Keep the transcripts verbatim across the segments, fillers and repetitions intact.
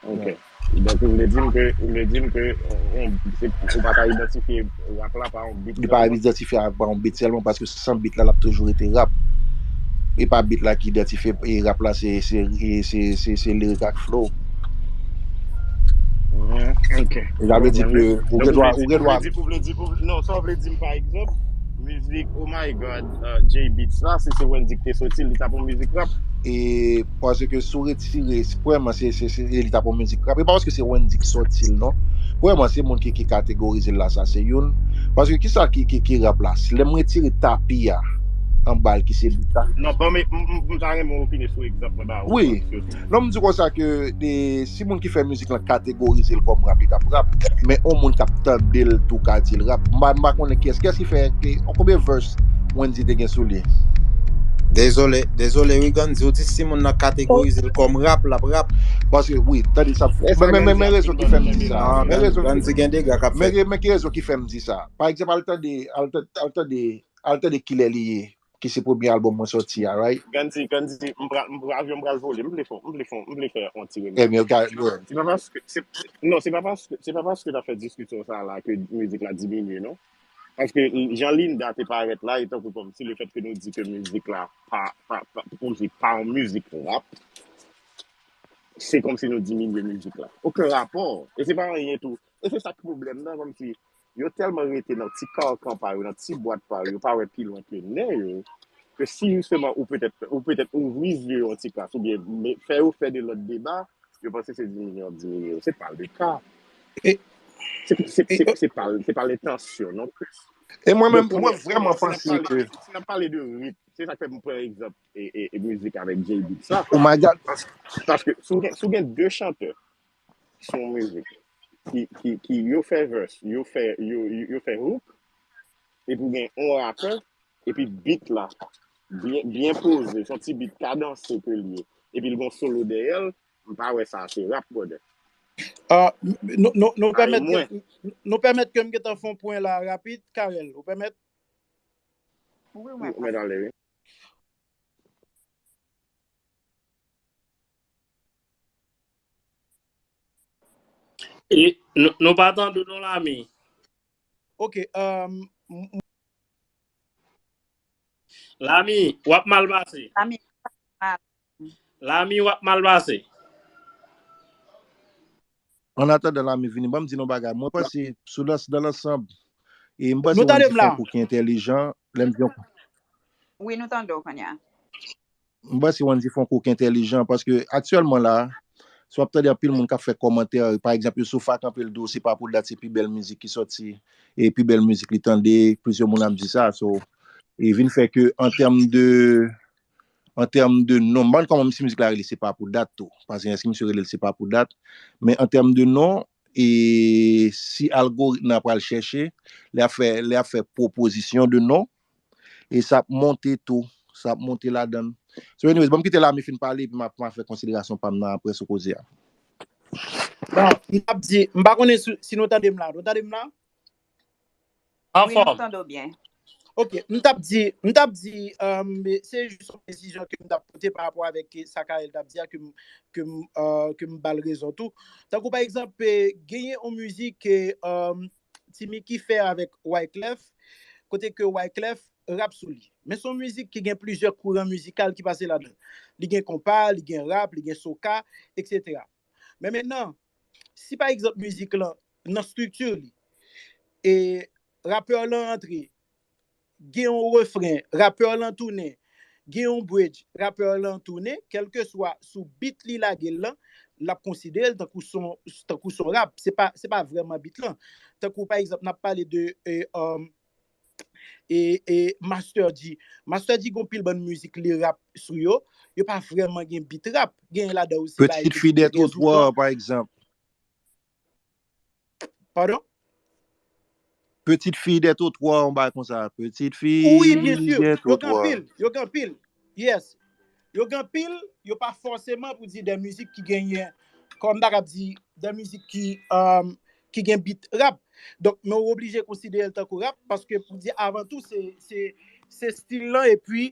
Ok. Donk, ou vle di m ke, ou vle di m ke, on, se, ou pa ka idantifye rap la pa yon beat sèlman? Li pa idantifye rap pa yon beat sèlman, paske san beat la, l ap toujou rete rap. E pa beat la ki idantifye, e rap la, se, se, se, se, se lirik ak flow. Mhm, ok. E sa vle di ke ou gen dwa, ou gen dwa. Ou vle di, ou vle, non, sa w vle di m, pa egzanp, mizik, oh my God, uh, J Beatz la, si se Wendyy ki te soti l, li t ap yon mizik rap. E paske si w retire, premyèman, se, se, se, li t ap yon mizik rap. E pa paske se Wendyy ki sòti l, non. Premyèman, se moun ki, ki kategorize l la, sa se youn. Paske kisa ki, ki, ki rap la? Si lè m retire tapi a, anba l ki se beat la. Non, bon, men m, m, m ta renmen opine sou egzanp mwen ba ou. Wi. Non, m di konsa ke de, si moun ki fè mizik lan kategorize l kòm rap, li t ap rap. Men yon moun k ap tande l tou ka di l rap. M pa, m pa konnen kiyès. Kiyès ki fè, ki, konbyen verse Wendyy te gen sou li? Dezole, dezole, wi, Gandhi, ou di si moun nan kategorize l kòm rap, l ap rap. Paske, wi, tande sa. Men, men, men, men rezon ki fè m di sa. Men rezon ki, Gandhi gen dega k ap fèt. Men, men ki rezon ki fè m di sa? Pa egzanp, al tande, al tande, al tande, al tande Kilè Li Ye, ki se premye albòm mwen sòti a, right? Gandhi, Gandhi, m pral, m pral, avyon m pral vole, m vle fè, m vle fè, m vle fè yon ti remèk. Ebyen, gade, yeah. Se pa paske, se, non, se pa paske, se pa paske n ap fè diskisyon sa la ke mizik la diminye, non. Paske jan Linda te parèt la, e tankou kòmsi le fèt ke nou di ke mizik la pa, pa, pa, mizik pa yon mizik rap, se kòmsi nou diminye mizik la. Okenn rapò. E se pa anyen tou. E se sa k pwoblèm nan, kòmsi yo tèlman rete nan ti kankan pa yo, nan ti bwat pa yo, yo pa wè pi lwen ke nen yo, ke si jisteman ou petèt, ou petèt ouvri zye yo yon ti kras, oubyen me-, fè yo fè de lòt deba, yo panse se diminye w ap diminye yo. Se pa le ka. E, se, se, e, se, se pa, se pa lentansyon non plis. E mwen menm, mwen vrèman panse ke si n ap pale de ritm, se sa k fè m pran egzanp e, e, e mizik avèk J Beatz la. Oh my God. Pas-, paske si w gen, si w gen de chantè sou yon mizik ki, ki, ki yo fè verse, yo fè, yo, yo, yo fè hook, epi w gen yon rapè, epi beat la byen, byen poze, se yon ti beat kadanse ke l ye, epi l gen yon solo dèyè l, m pa wè sa se rap, brother. Ah, nou, nou, nou pèmèt ke, nou pèmèt ke m gentan fè yon pwen la rapid, Carel, ou pèmèt? Wi, ou mèt ale, wi. E, nou, nou pa tande w non, Lami. Ok, um, Lami, w ap mal pase. Lami, mal. Lami, w ap mal pase. An atandan Lami vini, ban m di nou bagay. Mwen panse, sou dans, dans l'ensemble, e m panse Wendy fè yon kou ki entèlijan, lè m di yon kou. Wi, nou tande w kounye a. M panse Wendy fè yon kou ki entèlijan, paske aktyèlman la, si w ap tande anpil moun k ap fè kòmantè, pa egzanp, Youssoupha kanpe l di w se pa pou dat se pi bèl mizik ki sòti, e pi bèl mizik li tande, plizyè moun ap di sa, so, e vin fè ke an tèm de, an tèm de non, m pa konn kòman si mizik la rele se pa pou dat tou, paske èske misye rele l se pa pou dat, men an tèm de non, e si algoritm nan pral chèche, lè ap fè, lè ap fè pwopozisyon de non, e sa ap monte tou, sa ap monte ladan l. So anyways, ban m kite Lami fin pale, epi m ap, m ap fè konsiderasyon pa m nan apre sou koze a. Bon, m t ap di, m pa konnen si, si nou tande m la. Nou tande m la? Anfòm. Wi, nou tande w byen. Ok, m t ap di, m t ap di, um, se jis yon presizyon ke m t ap pote pa rapò avèk sa Carel t ap di a, ke m, ke m, uh, ke m ba l rezon tou. Tankou pa egzanp, eh, genyen yon mizik ke, um, T-Micky fè avèk Wyclef, kote ke Wyclef rap sou li. Men se yon mizik ki gen plizyè kouran mizikal ki pase ladan. Li gen konpa, li gen rap, li gen soca, et cetera. Men mentnan, si pa egzanp mizik lan nan estrikti li, e rapè lan antre, gen yon refren, rapè lan tounen, gen yon bridge, rapè lan tounen, kèlkeswa sou beat li lage l lan, l ap konsidere l tankou son, tankou son rap. Se pa, se pa vrèman beat lan. Tankou pa egzanp, n ap pale de, e, um, e, e Master G. Master G gon pil bann mizik li rap sou yo, yo pa vrèman gen beat rap. Gen ladan yo se bay Petite fille des trottoirs, pa egzanp. Padon? Petite fille des trottoirs, yon bagay konsa. Petite fille des trottoirs. Wi, byen si. Yo gen anpil, yo gen anpil. Yes. Yo gen anpil, yo pa fòseman pou di de mizik ki genyen, kòm m ta kab di, de mizik ki, um, ki gen beat rap. Donk, men ou oblije konsidere l tankou rap, paske pou di avan tou, se, se, se stil lan, epi,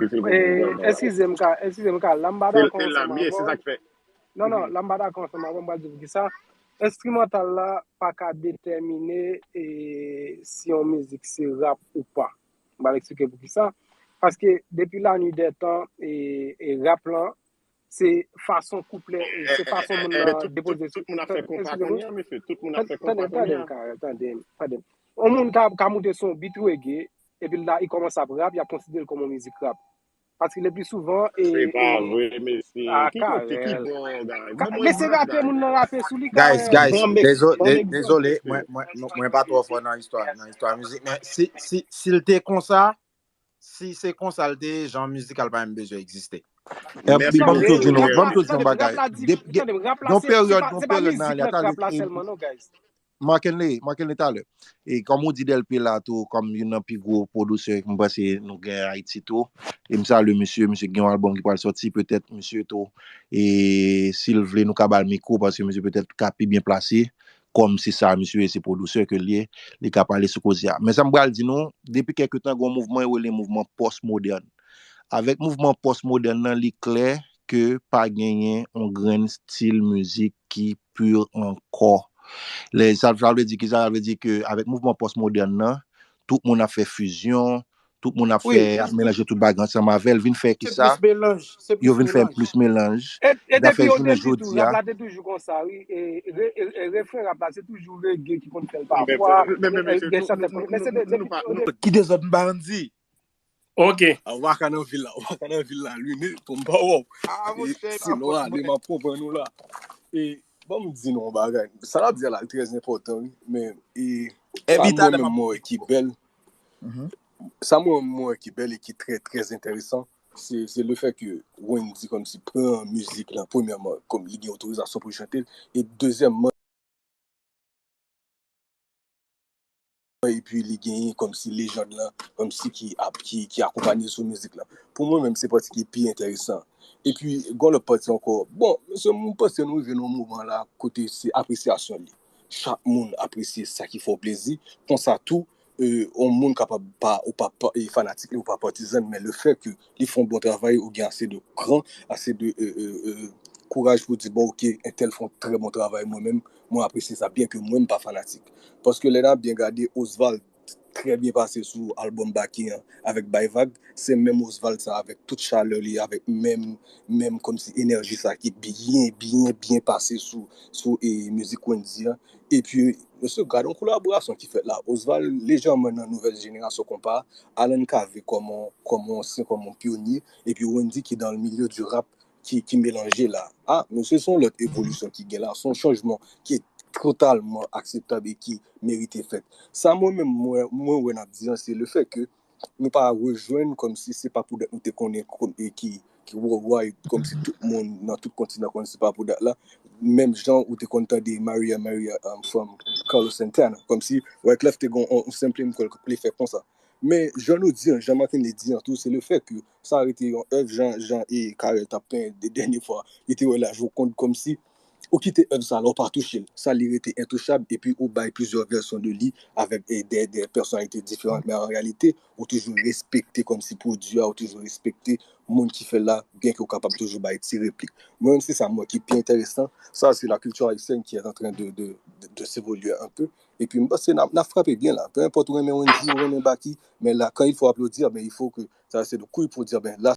difisil pou moun jwenn bagay. Eskize m, Ka, eskize m, Ka, la m pa dakò ansanm avè w. Non, non, la m pa dakò ansanm avè w, m pral di w poukisa. Enstrimantal la pa ka detèmine e, si yon mizik se rap ou pa. M pral eksplike poukisa. Paske depi la nuit des temps, e, e rap lan, se fason kouplè, se fason moun nan depoze sou. Tout moun ap fè konpa kounye a, mesye. Tout moun ap fè konpa kounye a. Tande, tande, tande. Yon moun ka, ka moute sou yon beat reggae, epi la, li kòmanse ap rap, y ap konsidere l kòm yon mizik rap. Paske le pli souvan, e, se pa vre, mesye. Ki kote ki bon, guys? Mesye rape, moun nan rape sou li, guys, guys, dezole, mwen, mwen, mwen pa twò fò nan istwa, nan istwa mizik, men si, si, si l te konsa, si se konsa l te ye, jan mizik al pa menm bezwen egziste. Epi ban m tou di nou, ban m tou di yon bagay. Yon peryòd, yon peryòd nan ale, Marc Henry, Marc Henry talè. E kòm ou di Delpy la tou, kòm youn nan pi gwo pwodisè m panse nou gen Ayiti tou, e m salye misye, misye gen yon albòm ki pral sòti, petèt misye tou, e si l vle nou ka ba l mikwo, paske misye petèt ka pi byen plase, kòm se sa misye ye, se pwodisè ke l ye, li ka pale sou koze a. Men sa m pral di nou, depi kèk tan gen yon mouvman yo rele mouvman pòs modèn. Avèk mouvman pòs modèn nan, li klè ke pa genyen yon grenn stil mizik ki pur ankò. Lè, sa, sa vle di ki sa? Sa vle di ke avèk mouvman pòs modèn nan, tout moun ap fè fizyon, tout moun ap fè, ap melanje tout bagay ansanm avè l, vin fè ki sa? Yo vin fè plis melanj. E, e depi yo te di tou, rap la te toujou konsa, wi. E, e, e, e refren rap la, se toujou reggae ki konn fè l pafwa. Gen chantè, men se de, depi yo te... Ki dezòd m pa konn di? Ok. A, w pa ka nan vil la, w pa ka nan vil la, Lune, pou m pa wè w. E, sinon, ale, m ap konprann ou la. E, ban m di nou yon bagay. Sa l ap di a la, l trè enpòtan, wi. Men, e, sa mwen menm mwen wè ki bèl. Sa mwen menm mwen wè ki bèl e ki trè, trè enteresan, se, se le fè ke Wendy kòmsi pran mizik lan, premyèman, kòm li gen otorizasyon pou l chante l, e dezyèmman, epi li genyen kòmsi lejand lan, kòmsi ki ap, ki, ki akonpanye l sou mizik lan. Pou mwen menm, se pati ki pi enteresan. Epi, gen lòt pati ankò. Bon, mesye, m panse nou rive nan yon moman la kote se apresyasyon li. Chak moun apresye sa ki fè w plezi. Konsa tou, e, yon moun kapab pa, ou pa, pa, e, fanatik li, ou pa patizan, men le fè ke li fè yon bon travay, ou gen ase de kran, ase de, e, e, e, kouraj pou di, bon, ok, entèl fè yon trè bon travay, mwen menm, mwen apresye sa, byen ke mwen, m pa fanatik. Paske lè n ap byen gade, Osval trè byen pase sou albòm Baky an avèk Bay Vag, se menm Osval sa avèk tout chalè li, avèk menm, menm kòmsi enèji sa ki byen, byen, byen pase sou, sou, e, mizik Wendy an. Epi, mesye, gade yon kolaborasyon ki fèt la. Osval lejèman nan nouvèl jenerasyon konpa, Alan Cavé kòm yon, kòm yon ansyen, kòm yon pyonye, epi Wendy ki dans le milieu du rap, ki, ki melanje la. A, mesye, se yon lòt evolisyon ki gen la, se yon chanjman ki totalman akseptab e ki merite fèt. Sa mwen menm, mwen, mwen wè n ap di an, se le fè ke nou pa rejwenn kòmsi se pa pou dat nou te konnen kon-, e ki, ki worldwide, kòmsi tout moun nan tout kontinan konn se pa pou dat la. Menm jan ou te konn tande Maria, Maria, um, from Carlos Santana. Kòmsi Wyclef te gen yon, yon senp li m kwè l te fè konsa. Men, jan nou di an, jan Martin li di an tou, se le fè ke sa rete yon èv, jan, jan e Carel t ap penyen de dènye fwa, li te wè la Joconde, kòmsi ou kite èv sa la, ou pa touche l. Sa li rete entouchab, epi ou bay plizyè vèsyon de li avèk, e, de, de pèsonalite diferan, men an reyalite, ou toujou respekte kòmsi pwodui a, ou toujou respekte moun ki fè l la, byen ke ou kapab toujou bay ti replik. Mwen menm, se sa m wè ki pi enteresan. Sa, se la culture haïtienne qui est en train de, de, de, de s'évoluer un peu. Epi m panse n ap, n ap frape byen la. Peu importe ou renmen Wendy, ou renmen Baky, men la, quand il faut applaudir, ben, il faut que ça, c'est le coup pour dire, ben, la,